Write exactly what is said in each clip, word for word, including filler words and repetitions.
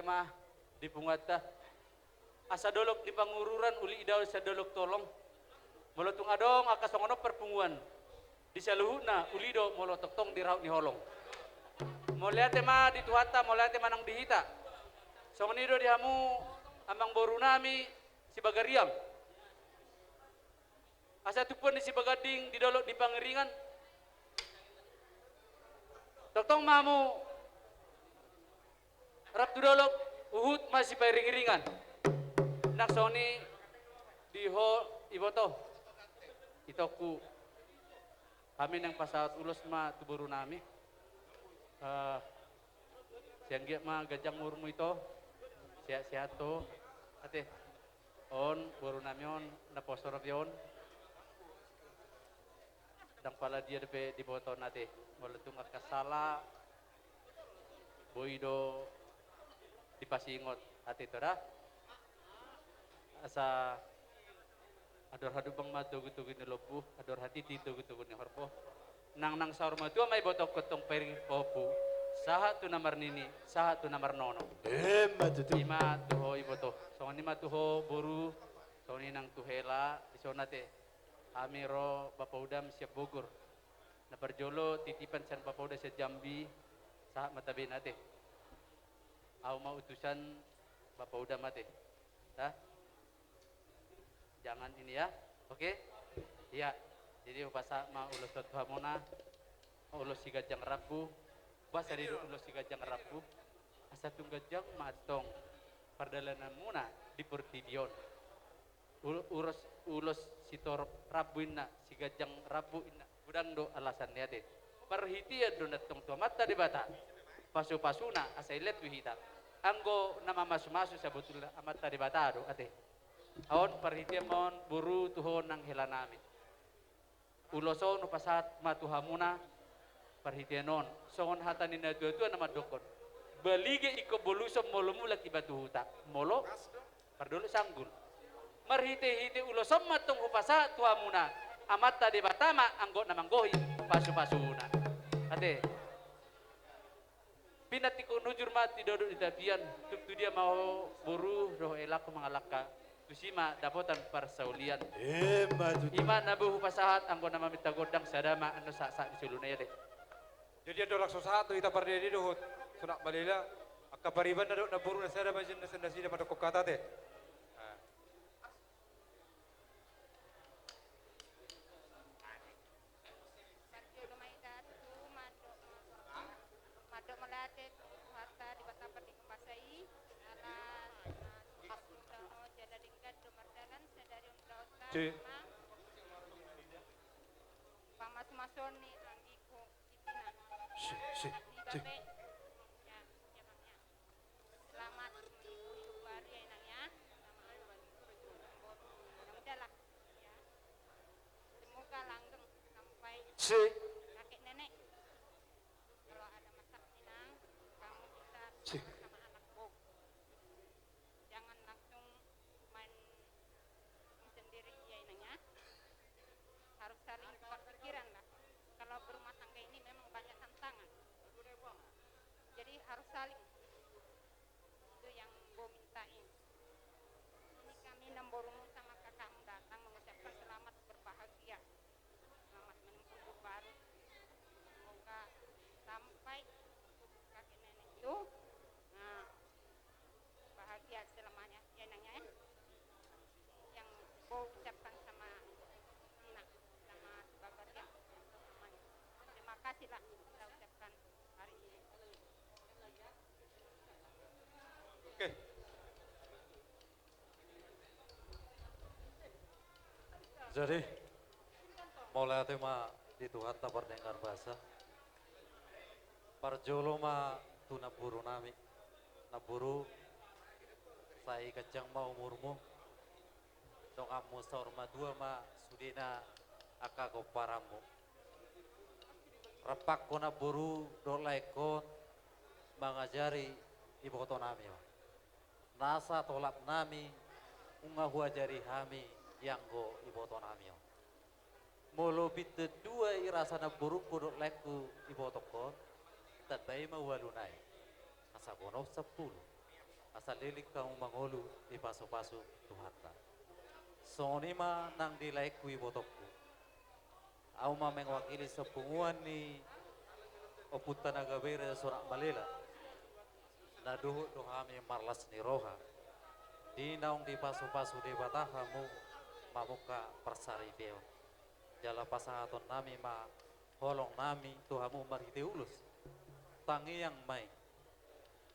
ma di punguanta. Asa dolok ni Pangururan uli i do sian dolok Tolong. Molo tung adong angka songon on parpunguan di saluhutna, uli do molo tongtong di rap ni holong. Mauliate ma di Tuhanta, mauliate ma nang di hita. Songon i do di hamu amangboru nami Sibagariang. Asa tumpuan ni Sibaganding di dolok ni Pangiringan. Tongtong ma hamu rap tu dolok, huhut ma sipairingiringan. Nang songon i di ho iboto, itongku, hami naeng pasahat ulos ma tu boru nami. Eh, sai anggiat ma ganjang umurmu ito, sehat-sehat ho. Ate, on boru nami on, naposo dope on. Ndang pala dia dope diboto on ate. Molo tung angka sala, boi do dipasingot ate, ito da. Asa andor hadumpang ma togu-togu ni lombu, andor hatiti togu-togu ni horbo. Nang, nang saur matua ma ibotongku tong pairing pahompu, sahat tu na marnini, sahat tu na marnono. Emma tutu. I ma tu ho iboto. Songon i ma tu ho boru, songon i nang tu hela, dison ate. Hami ro bapaudam sian Bogor. Na parjolo titipan sian bapauda sian Jambi, sahat ma tabe na ate. Ahu ma utusan bapaudam ate. Dah. Jangan ini ya. Oke? Iya. Jadi hupasahat ma ulos on tu hamuna. Ulos siganjang rambu. Bah, sadihut ulos siganjang rambu. Asa tung ganjang ma antong pardalananmuna di portibi on. Ul-, ulos, ulos sitorop rambu inna, siganjang rambu inna, godang do alasanna ate. Parhitean do na tong tu Amanta Debata, pasu-pasuna asa ilet tu hita. Anggo na mamasu-masu sabotulna Amanta Debata do ate. On parhitean ma on boru tu ho nang hela nami. Ulos on hupasahat ma tu hamuna, parhitean on. Songon hata ni natua-tua na mandokkon, balige ingkon boluson molo mulak iba tu huta. Molo pardolok sanggul. Marhite-hite ulos on ma tong hupasahat tu hamuna, Amanta Debata ma anggo na manggohi pasu-pasuna. Ate. Pinantikkon hujur ma tu dodok ni tapian, tung tu dia ma ho boru dohot helangku mangalangka, tusi ma dapotan parsaulian. Emma tutu. I ma na boi hupasahat anggo na maminta gondang sada ma annon sahat-sahat ni solu na i ate. Jadi andorang so sahat do hita pardede dohot sunat balela, angka pariban na dohot namboru na sada ma sian nasida mandokkon hata ate. Ah. Parjolo ma hita tutu mandok, mandok mauliate tu Tuhanta Debata pardenggan basa i, ala, ah, sudah jala denggan do mardalan sadari on daonta. Si. Pamasu-masuon ni anggiku. Si, si, si. Selamat minggu baru ya, Inang, ya. Selamat minggu baru. Ya udahlah, ya. Semoga langgeng sampai kakek nenek. Kalau ada masalah, Inang, kamu bisa sama anak bau. Jangan langsung main sendiri ya, Inang, ya. Harus saling berpikiran lah. Kalau berumah tangga ini memang banyak tantangan. Jadi harus saling. Itu yang Bo minta ini. Ini kami namborumu sama kakakmu datang mengucapkan selamat berbahagia. Selamat menempuh hidup baru. Semoga sampai kakek nenek itu, nah, bahagia selamanya, ya, Inang, ya. Yang Bo ucapkan sama Ina, sama Bagas, ya. Terima kasih lah kita ucapkan hari ini. Oke. Jadi, mauliate ma di Tuhanta pardenggan basa. Parjolo ma tu namboru nami. Namboru, sai ganjang ma umurmu. Donganmu saur matua ma sudena angka pomparanmu. Rap angka namboru dohot laengkon mangajari iboto nami ma. Nasa tolap nami nunga huajari hami ianggo iboto nami on. Molo pintor dua i rasa namborungku dohot laengku ibotongkon, tambai ma ualu nai. Asa boanhon sampulu. Asa leleng hamu mangolu di pasu-pasu Tuhanta. Songon i ma nang di laengku ibotongku. Ahu ma mewakili sian punguan ni Ompunta na gabe i Raja Sonak Malela. Na dohot do hami marlas ni roha di naung dipasu-pasu Debata hamu mamungka parsaripeon. Jala pasahatonnami ma holongnami tu hamu marhite ulos. Tangiang ma i.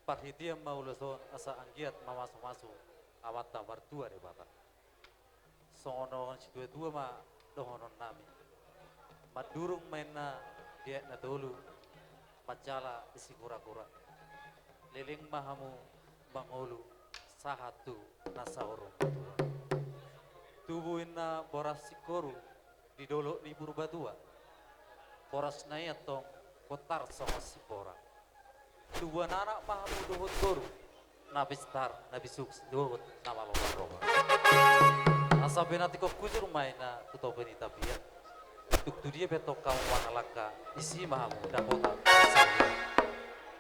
Parhitean ma ulos on asa anggiat mamasu-masu Amanta Martua Debata. Songon na situatua ma dohononnami. Mandurung ma inna di ayat na tolu, manjala di sigura-gura. Leleng ma hamu mangolu sahat tu na saur matua. Tubu inna boras singkoru di dolok ni Purbatua. Borasna i antong bontar songon simbora. Tubuan anak ma hamu dohot boru na bistar, na bisuk dohot na malo marroha. Asa pe na tingkos hujur ma inna tu topi ni tapian. Tung tu dia pe antong hamu mangalangka, disi ma hamu dapotan.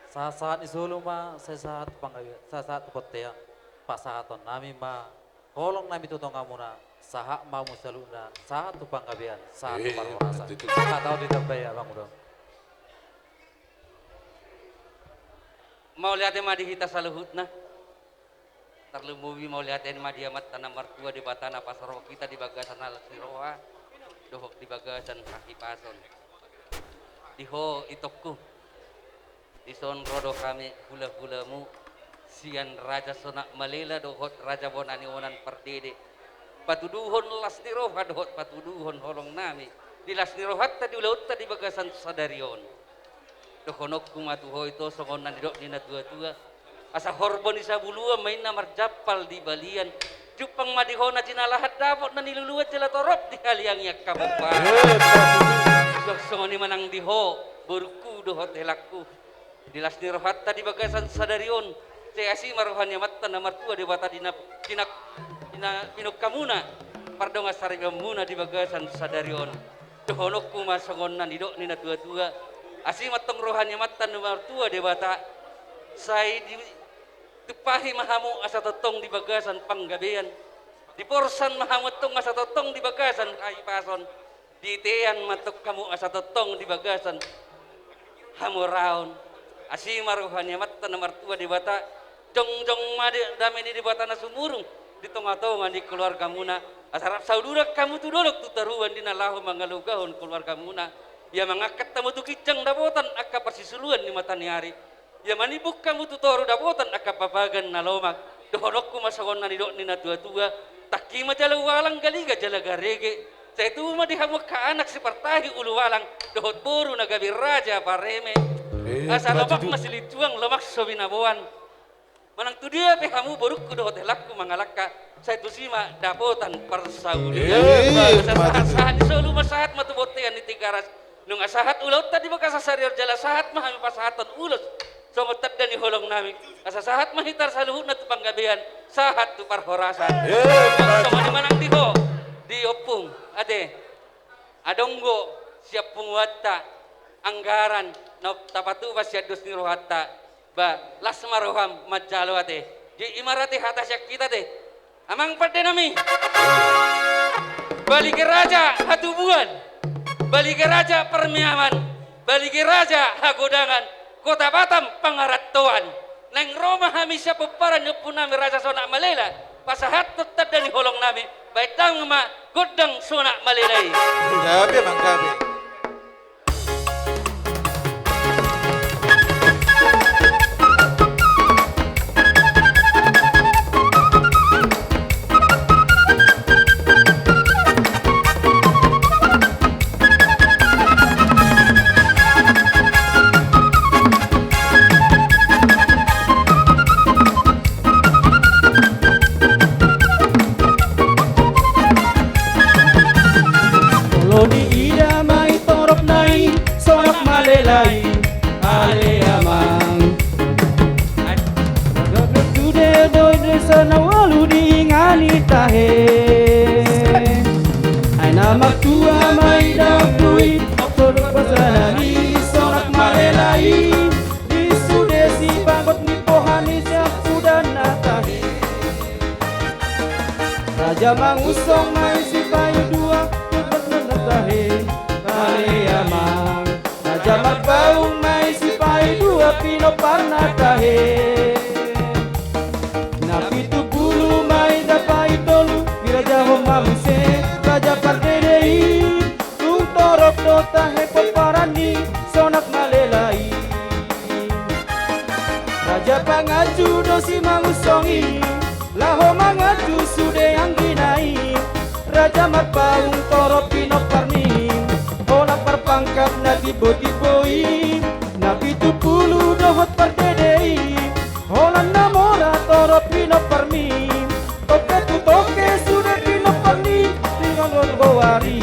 Sahat-sahat ni solu ma sai sahat tu panggabean, sai sahat tu bontean. Pasahatonnami ma holongnami tu tongamuna, sahat ma hamu saluhutna, sahat tu panggabean, sahat tu parhorasan. Hatahon ditambai amang uda. Mauliate ma di hita saluhutna. Tarlumobi mauliate ma di Amanta na Martua Debata na pasarohon hita di bagasan las ni roha dohot di bagasan hahipason. Di ho itongku. Dison ro do hami hula-hulamu sian Raja Sonak Malela dohot Raja Bona ni Onan Pardede. Patuduhon las ni roha dohot patuduhon holongnami di las ni rohanta di ulaonta di bagasan sadari on. Dohononku ma tu ho ito songon na nidok ni na tua-tua. Asa horbo ni sabuluan ma inna marjampal di balian. Jumpang ma di ho na jinalahan dapot na niluluan jala torop dihaliangi angka pomparan. Songon i ma nang di ho borungku dohot helangku. Di las ni rohanta di bagasan sadari on. Sai asi ma roha ni Amanta na Martua Debata di na, di na, di na pinungkamuna pardongan saripeonmuna di bagasan sadari on. Dohononku ma songon na nidok ni na tua-tua. Asi ma antong roha ni Amanta na Martua Debata. Sai ditumpahi ma hamu asa tongtong di bagasan panggabean. Diporsan ma hamu antong asa tongtong di bagasan hahipason. Ditean ma antong hamu asa tongtong di bagasan hamoraon. Asi ma roha ni Amanta na Martua Debata. Jongjong ma di dame ni Debata na sumurung di tonga-tonga ni keluargamuna. Asa rap sauduran hamu tu dolok tu toruan di na laho mangalogaon keluargamuna. Ia mangangkat hamu tu ginjang dapotan angka parsisuluan ni mata ni ari. Ia manimbung hamu tu toru dapotan angka papagan na lomak. Dohononku ma songon na nidok ni na tua-tua. Tangki ma jala ualang, galiga jala garege. Sai tubu ma di hamu angka anak sipartahi ulualang dohot boru na gabe raja pareme. Asa lomak ma silinjuang, lomak so binaboan. Manang tu dia pe hamu borungku dohot helangku mangalangka, sai tusi ma dapotan parsaulian. Asa sahat-sahat ni solu ma sahat ma tu bontean ni Tigaras. Nunga sahat ulaonta di bagasan sadari on jala sahat ma hami pasahathon ulos songon tanda ni holongnami. Asa sahat ma hita saluhutna tu panggabean, sahat tu parhorasan. Songon i ma nang di ho, di ompung, ate. Adong do sian punguanta anggaran na tapatupa sian dos ni rohanta. Ba, las ma roham manjalo ate. Di i ma rade hata sian hita ate. Amang pandenami. Balige raja hatubuan. Balige raja parmeaman. Balige raja hagodangan. Kota Batam pangarantoan. Naeng ro ma hami sian pomparan ni ompungnami Raja Sonak Malela, pasahathon tanda ni holongnami, baen damang ma gondang Sonak Malela i. Gabe, manggabe. Molo diida ma i toropna i Sonak Malela i, ale amang. Gabe sude do i desa na ualu di ingan i tahe. Ai na martua ma i daonkku i, sodo pasanan i Sonak Malela i. Di sude sibagot ni boha ni sian pudanna, Raja Mangunsong ma i sipaidua pinomparna tahe. Ale amang. Raja Marpaung ma i sipaidua pinomparna tahe. Na pitu pulu ma i da paitolu, dirajahon ma muse Raja Pardede i. Tung torop do tahe pomparan ni Sonak Malela i. Raja Panganju do si Mangunsong i, laho manganju sude anggina i. Raja Marpaung torop pinomparni, holan parpangkat na timbo-timbo i. Na pitu pulu dohot Pardede i, holan na mora torop pinomparni. Toke tu toke sude pinomparni, tinggal goar i.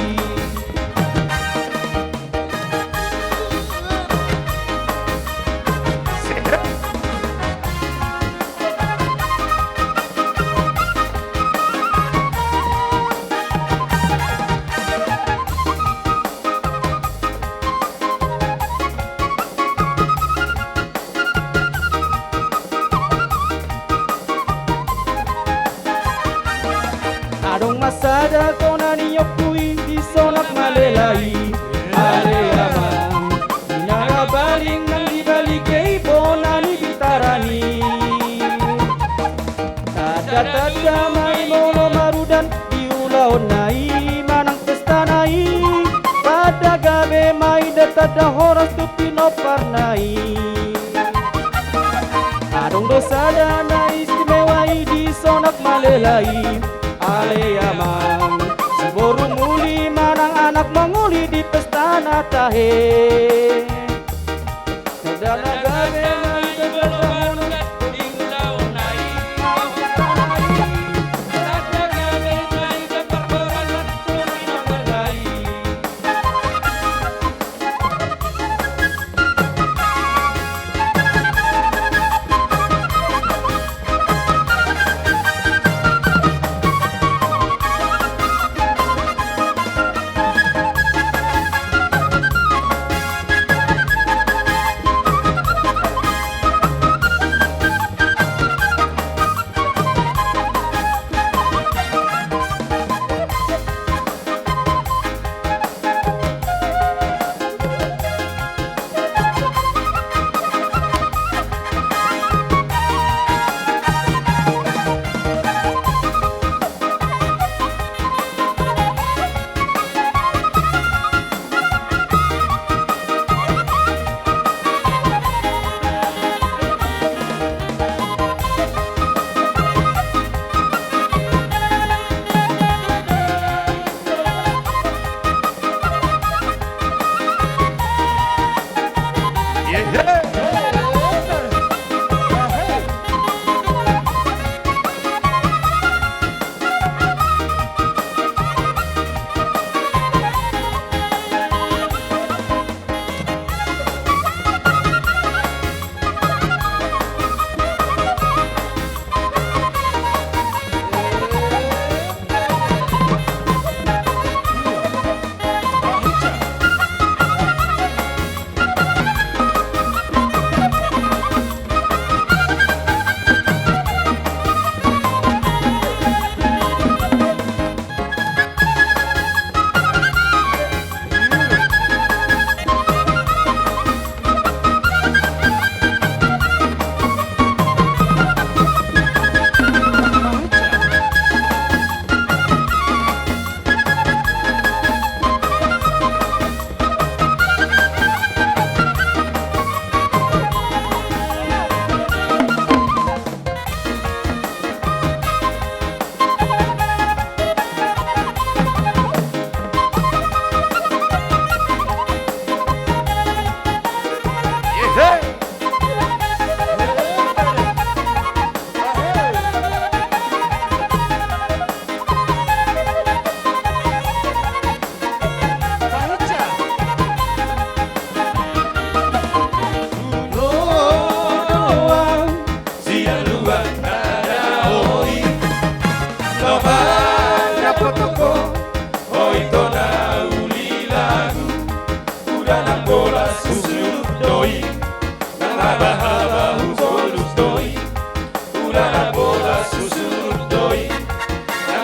Adong ma sada tona ni ompu i di Sonak Malela i. Ale amang, di na baling nang di balige i bona ni bitaran i. Tanda-tanda ma i molo marudan di ulaonna i manang pestana i. Tanda gabe ma i da tanda horas tu pinomparna i. Adong do sada na istimewa i di Sonak Malela i. Ale amang, si boru muli manang anak mangoli di pestana tahe. Sada na gabe ma i da tanda horas tu pinomparna i.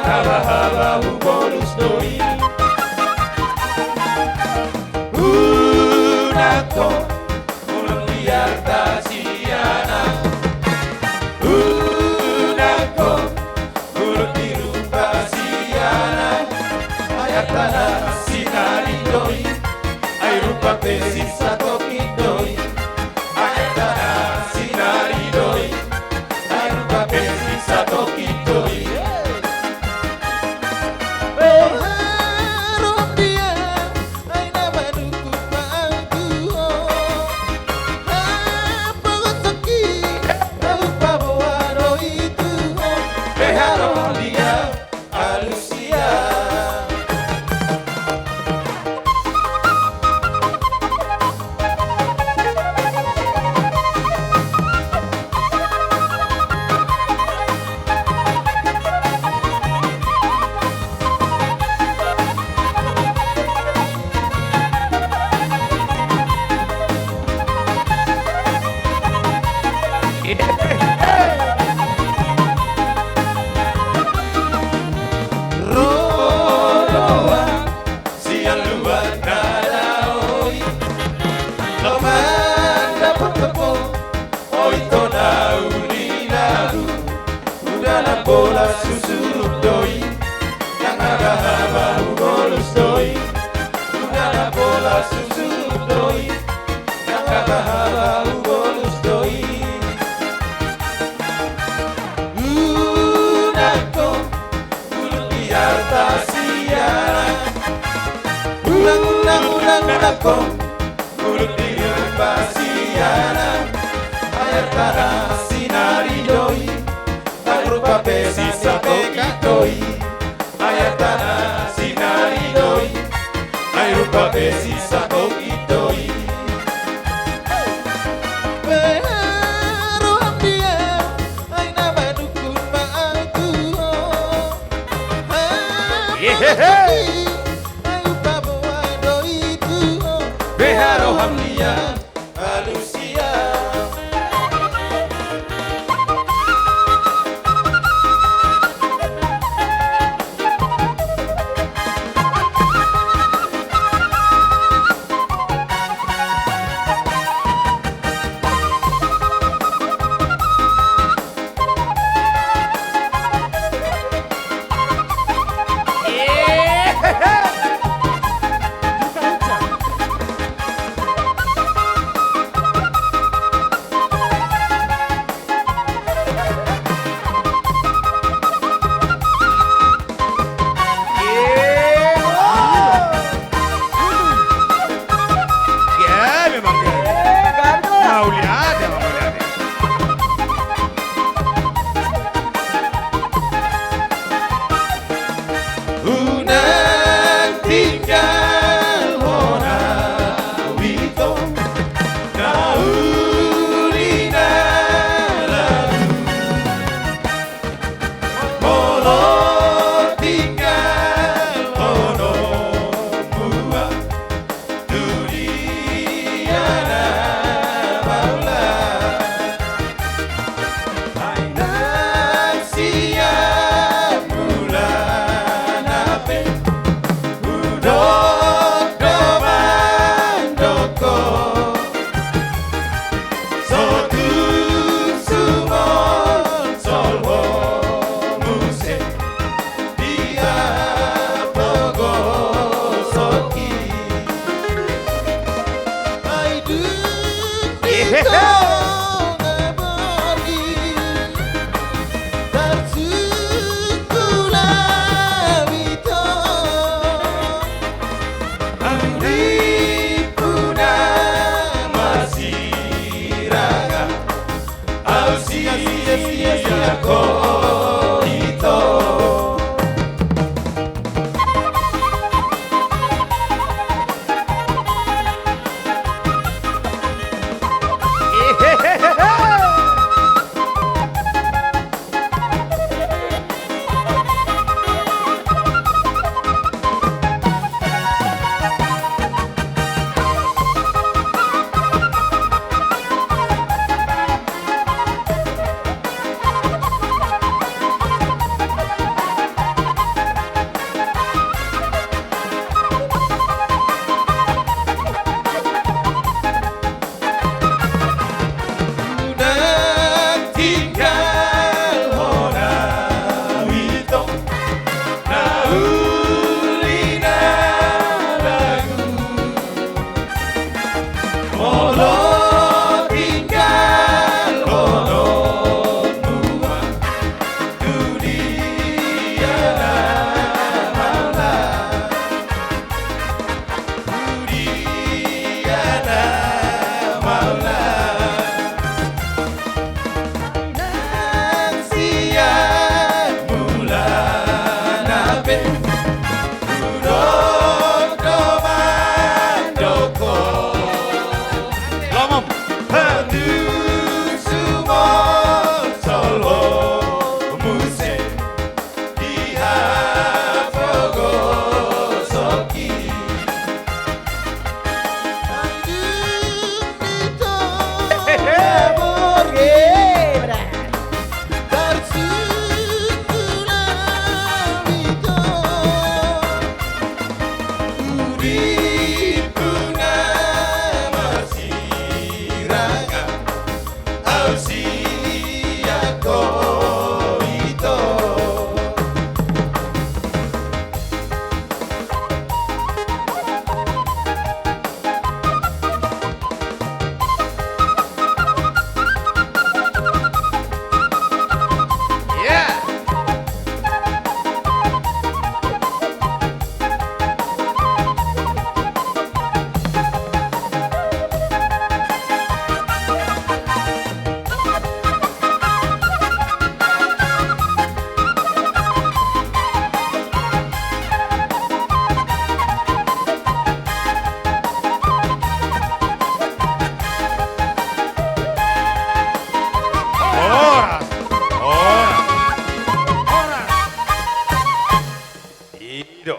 Habahaba hubolus do i. Unang ho, unang liar tasianan. Unang ho, unang di rupa sianan. Ai artana sinari do i. Ai rupa pe sisatongkin do i. Ai artana sinari do i. Ai rupa pe sisatongkin do i. Beha roham dia, ai na manungkun ma au tu ho. Hapogot sangkit, ahu paboa do i tu ho. Beha roham dia, alus ia. Ro roha sian luat na dao i. Lomo mandapot ho, oi tona uli nahu. Unang bolas husuruk do i. Nang habahaba hubolus do i. Unang bolas husuruk do i. Nang habahaba hubolus do i. Unang ho, unang liar tasianan. Unang, unang, unang, unang ho, unang di rupa sianan. Ai artana sinari do i. Ai rupa pe sisatongkin do i. Ai artana sinari do i. Ai rupa pe sisatongkin do i. Beha roham dia, ai na manungkun ma au tu ho. Yehehe. Ahu paboa do i tu ho. Beha roham dia, alus ia. Unang tinggal hona wito na uli na lalu. Molo tinggal hona mua tu dia na baola. Ai nang sian mulana pe hudok do mandok ho. So tung sumon solhot muse di hapogoson i. Ai dung di tonga borngin tarsungkul au ito. Anggiat puna masirang au sian, sian, sian, sian ho ito. Hudok do mandok ho. Lomom. Hatusu ma solo muse di hapogoson i. Horas! Horas! Horas! I do.